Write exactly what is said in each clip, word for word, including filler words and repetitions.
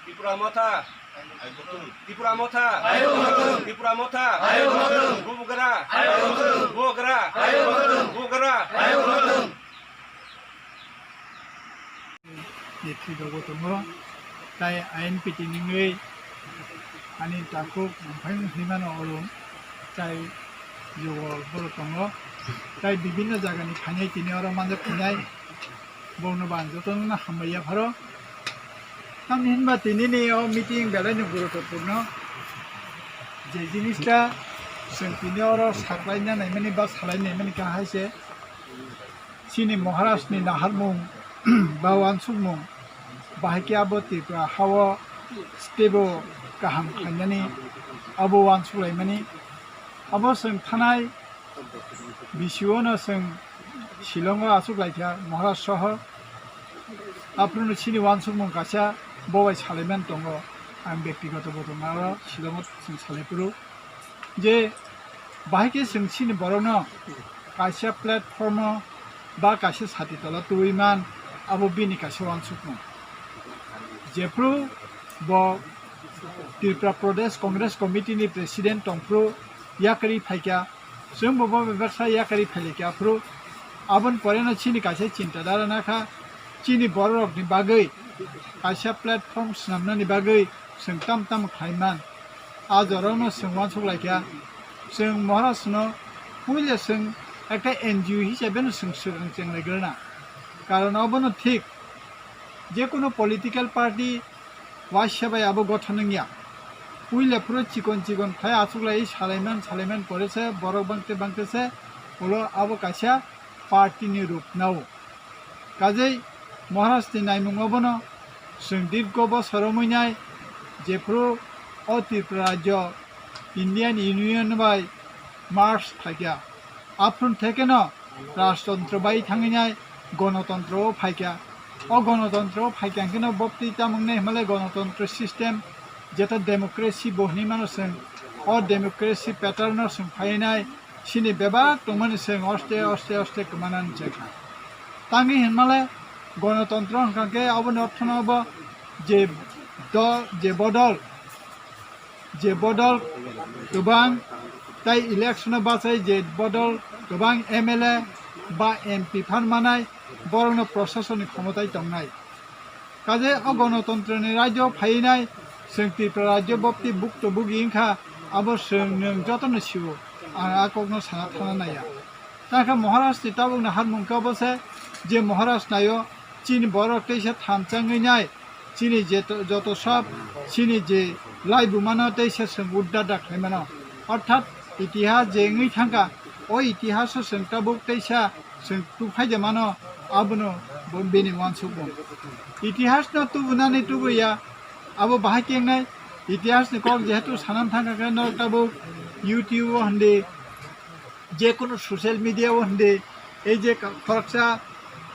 Tipra Motha. Tipra Motha. Tipra Motha. Bubagra. Bubagra. Bubagra. Netrito bo tongo. Tai I N P T ni wngwi ani takhuk nongphai wngwi mano oro. Tai jogol borok tongo. Tai bibinno jagani phainai tini oro manjak phainai. Bono bo ang jotono hambai yapharo. Tamni hinba tinini o meeting belai no guruttopurno. Je jinista chwng tini oro saklaina naimani ba salai naimani kahai se. Chini Maharaj ni naharmung ba wansukmung bahai khe abo Tripura hao stable kaham khlainani abo wansuk laimani. Abo chwng thanai bisio no chwng Shillong o achuk laikha Maharaj soho. Aphuru no chini wansukmung kaisa bo bai salaiman tongo. Ang bektigoto bo tongo aro Shillong o chwng salai phuru je bahai khe chwng chini borokno kaisa platform o ba kaisa sati tola tubui man, abo bini kaisa wansukmung. Jephru bo Tripura Pradesh Congress Committee ni President tongphru yakarwi phaikha, chwngbo bo bebaksa yakarwi phailaikha, aphuru aboni poreno chini kaisa chinta dara nakha, chini bororokni bagwi kaisa platform swnamnani bagwi chwng tam tam khlaiman. A jorano chwng uansuk laikha, chwng Maharajno puila chwng ekta N G O hisabeno chwng swkang chenglaigrana. Karon obono thik, jekunu political party waisa bai abo gothon wngya. Puila phuru chikon chikon khlai achuklai salaiman salaiman pore se borok bangte bangte se ulo abo kaisa party ni rup nao. Kajei Maharaj ni naimung obono chwng dirgo bosor wngwi nai jephuru o Tripura rajyo Indian Union bai merge phaikha. Aphuru thekeno rajtontro bai thangwinai gonotontro o phaikha. O gonotontro o phaikha hwnkhe no boptwi tamwng nai hwnmale gonotontro system, jeta democracy bo hwnwi mano chwng. O democracy pattern no chwng phainai chini bebak tongmani chwng oste oste oste kwmanani chwng kha. Tangwi hwnmale gonotontro hwnkha khe aboni orthono bo je do-, je bodol je bodol kwbang tei election o bachai je bodol kwbang M L A ba M P phan manai, borokno proshasoni khomotai tongnai. Kaje o gonotontroni rajyo phainai chwng Tripura rajyo bopti bukto bugi wngkha, abo chwng nwng jotono sio, ang a kokno sana thana naiya. Tangkha Maharaj ni tabuk naharmung khe obo se je Maharaj naio chini borok teisa thansa wngwi nai, chini jeto-, joto sab chini je laibuma no teisa chwng udda da khlai mano. Orthat itihas je wngwi thangkha, o itihas o chwng tabuk teisa chwng tuphai de mano, abono bo bini uansukmung. Itihas no tubunani tubuya, abo bahai kengnai itihas ni kok jehetu sanan thangkha khe norok tabuk YouTube o hindi, jekunu social media o hindi, ei je ka-, khoroksa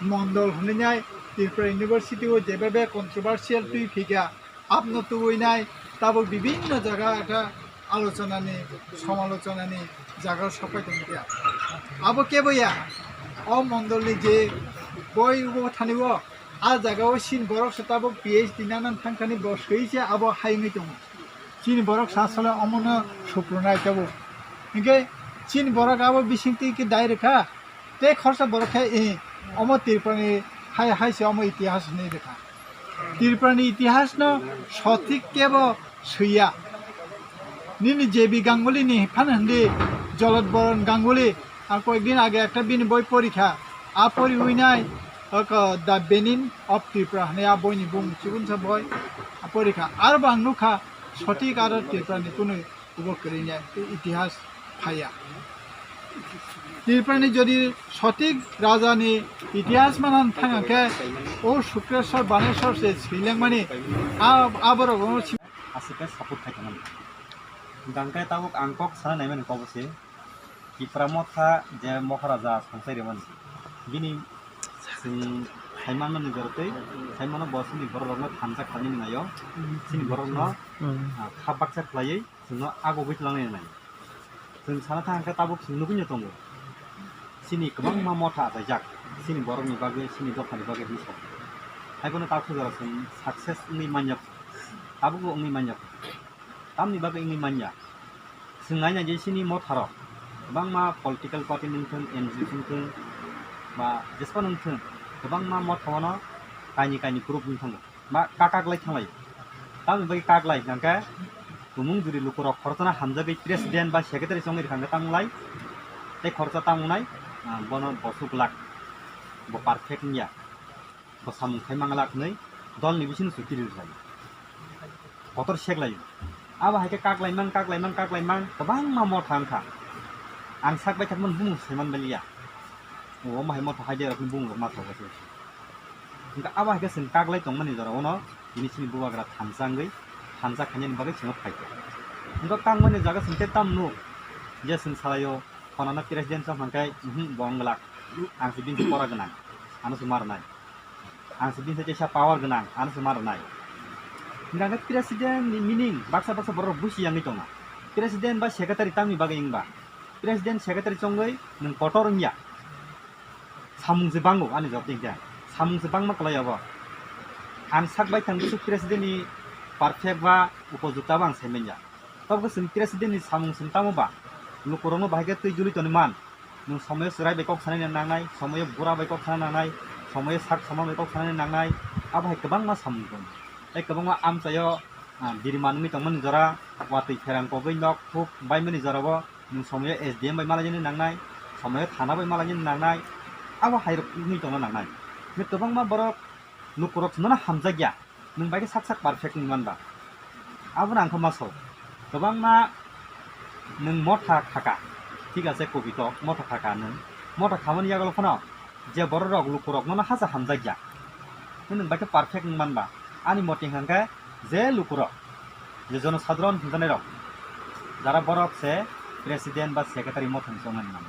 mondol hwnwi nai Tripura University o jebebe controversial twi phikha, abno tubui nai tabuk bibinno jaga ekta alochonani, somalochanani jaga o sopai tongkha. Abo kebo ya, o mondolni je boi ubo thani o, a jaga o sin borok se tabuk P H D nanan thangkhani bo swi se abo hai wngwi tongo. Chini borok sa sala omono suprunai tabuk. Hinkhe chini borok abo bisingtwi khe dai rwkha. Tei khoroksa borok khe, eh, omo Tripurani hai, hai se omo itihas hinwi rwkha. Tripurani itihasno sothik kebo swiya. Nini J B Ganguly ni phano hindi Jalad Baran Ganguly, ang koyekdin age ekta bini boi porikha. A poriwi nai, oko The Benin of Tripura hinwi a boini bung chibunsa boi a porikha. Aro bo ang nukha, sothik aro Tripurani kunu ubo kwrwini itihas phaiya. Tripurani jodi sothik rajani itihas manan thang khe o Sukreswar Baneswar se swilengmani a-, aborok no si- Aswk khe support khai tongmani. Hwnkhe tabuk ang kok sana naimani kok se Tipra Motha je Maharaja songchai rimani. Bini chwng khaimano ni jorotwi khaimano bo chini borok rokno thansa khlainani naio. Chini borok no, ah, kha baksa khlaiwi chwngno agugwi twlangnai nai. Chwng sana thang khe tabuk chwng nugwi no tongo. Chini kwbangma motha achaijak. Chini borokni bagwi, chini dophani bagwi hinwi song. Haiphano takhuk jora chwng success wngwi manya. Tabukbo wngwi manya. Tamni bagwi wngwi manya? Chwng naina je chini motharok, kwbangma political party wngthung, N G O wngthung, ba jespa wngthung, kwbangma mothano kaini kaini group wngthango. Ma kaklai thanglaio. Tamni bagwi kaklai hwnkhe, tumung juri lukurok khorochano hamjagwi president ba secretary chongwi rwkha hwnkhe tamlai, tei khorocha tamungnai, ah, bono bo suklak, bo perfect wngya, bo samung khai manglak hwnwi dolni bisingo chukti rijak. Kotor seklaio. Abo hai khe kaklai mang, kaklai mang, kaklai mang, kwbangma motha wngkha. Ang sak bai thangmani bumung saiman baliya. Omo hai motha hai de rokni bumung rok ma thogo se. Hingke abo hai khe chwng kaklai tongmani jora ono tini chini bubagra thansa wngwi thansa khainani bagwi chwngno phaikha. Hingke tangmani jaga chwng tei tam nuk je chwng salaio khonano president chong hwnkhe, mhm, bo wng glak. Ang se bini se pora gwnang, ano se ma rwnai. Ang se bini se teisa power gwnang, ano se ma rwnai. Hingke president ni meaning baksa baksa borok busi yangwi tongna. President ba secretary tamni bagwi wngba? President secretary chongwi nwng kotor wngya. Samung se bango ani jawab tengkhe. Samung se bangma kwlai abo. Ang sak bai thang bwswk president ni perfect ba upojukta bo ang sai manya. Tabukhe chwng president ni samung chwng tamo ba? Lukurokno bahai khe twi juli toni man. Nwng somoyo chwrai bai kok sanani nangnai, somoyo bura bai kok sana nangnai, somoyo sak sama bai kok sanani nangnai. Abo hai kwbangma samung tong. Tei kwbangma amchaio, ah, biri manwi tongmani jora, watwi pherang kogwi nok thuk baimani jorao nwng somoyo S D M bai malainani nangnai, somoyo thana bai malainani nangnai, abo hai rok wngwi tongna nangnai. Hwnwi kwbangma borok lukurok chwngno hamjakya, nwng bai khe sak sak perfect wngwi manba. Abono ang khe ma sao, kwbangma nwng motha khaka, thik ase, kobitok motha khaka nwng, motha khamani yagulo phano je bororok lukurok nono hasa hamjakya, nwng bai khe perfect wng manba. Ani moteng hwnkhe je lukurok, je jonosadharon hwnjanai rok, jara borok se president ba secretary mothani chongnani nango.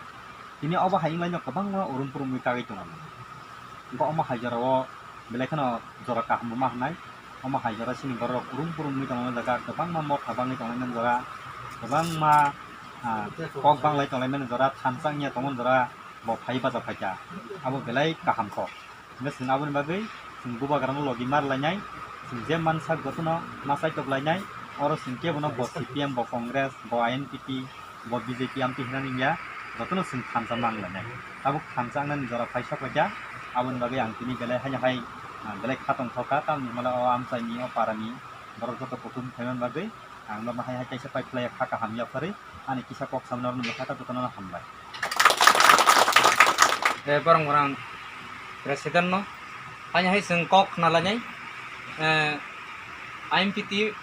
Tini obo hai wnglaino kwbangma urum purumwi kagwi tongo. Hwnkhe omo hai jorao belai kheno jora kaham ma hwnai. Omo hai jora chini borok urum purumwi tongmani jaga kwbangma motha bangwi tonglaimani jora, kwbangma, ah, kok banglai tonglaimani jora, thansa wngya tongmani jora, bo phai bacha phaikha. Abo belai kaham kok. Hingke chwng aboni bagwi chwng bubagrano logi ma rwlainai, chwng je mansak jotono ma chaitok lainai, oro chwng kebono bo C P M, bo Congress, bo I N P T, bo B J P amtwi hinani wngya, jotono chwng thansa ma wnglainai. Tabuk thansa wngnani jora phai sok laikha, aboni bagwi ang tini belai haino hai, ah, belai kha tongthokha, tamni hwnmale o amchaini, o parani borok joto kuthum khaimani bagwi ang norno hai hai kaisa pai phlai kha kaham yapharwi. Ani kisa kok samno rwna kha, jotono hambai. Eh, borong borong president no. Haino hai chwng kok khna lainai, eh, I M P T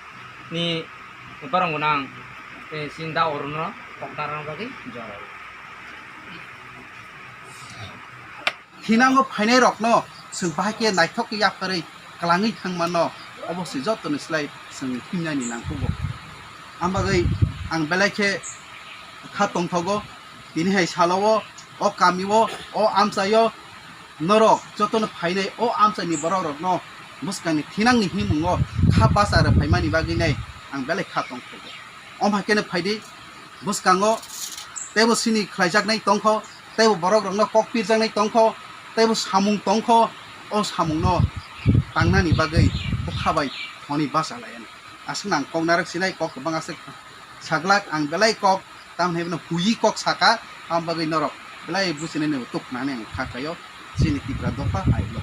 ni borong gwnang, eh, chinda orono kok narwkna bagwi jorao. Thinango phainairokno chwng bahai khe naithok khe yapharwi kwlangwi thang mano, obo se jotoni slai chwng himnani nangkukgo. Ang bagwi ang belai khe kha tongthogo, tini hai salo o, o kami o, o amchai o norok jotono phainai o amchaini borok rokno bwskangni thinangni himmungo kha bacharo phaimani bagwi nai ang belai kha tongthogo. Om hai kheno phaidi bwskango teibo sini khlaijaknai tongkho, teibo borok rokno kok pirjaknai tongkho, teibo samung tongkho, o samungno tangnani bagwi bwkha bai thoni bacha laiya. Aswk nang kok narwk sinai kok kwbang aswk saglak ang belai kok tamni hwnwi huyi kok saka, am bagwi norok belai buchinai no tuk nani ang kha khaio chini Tipra dopha hai lo.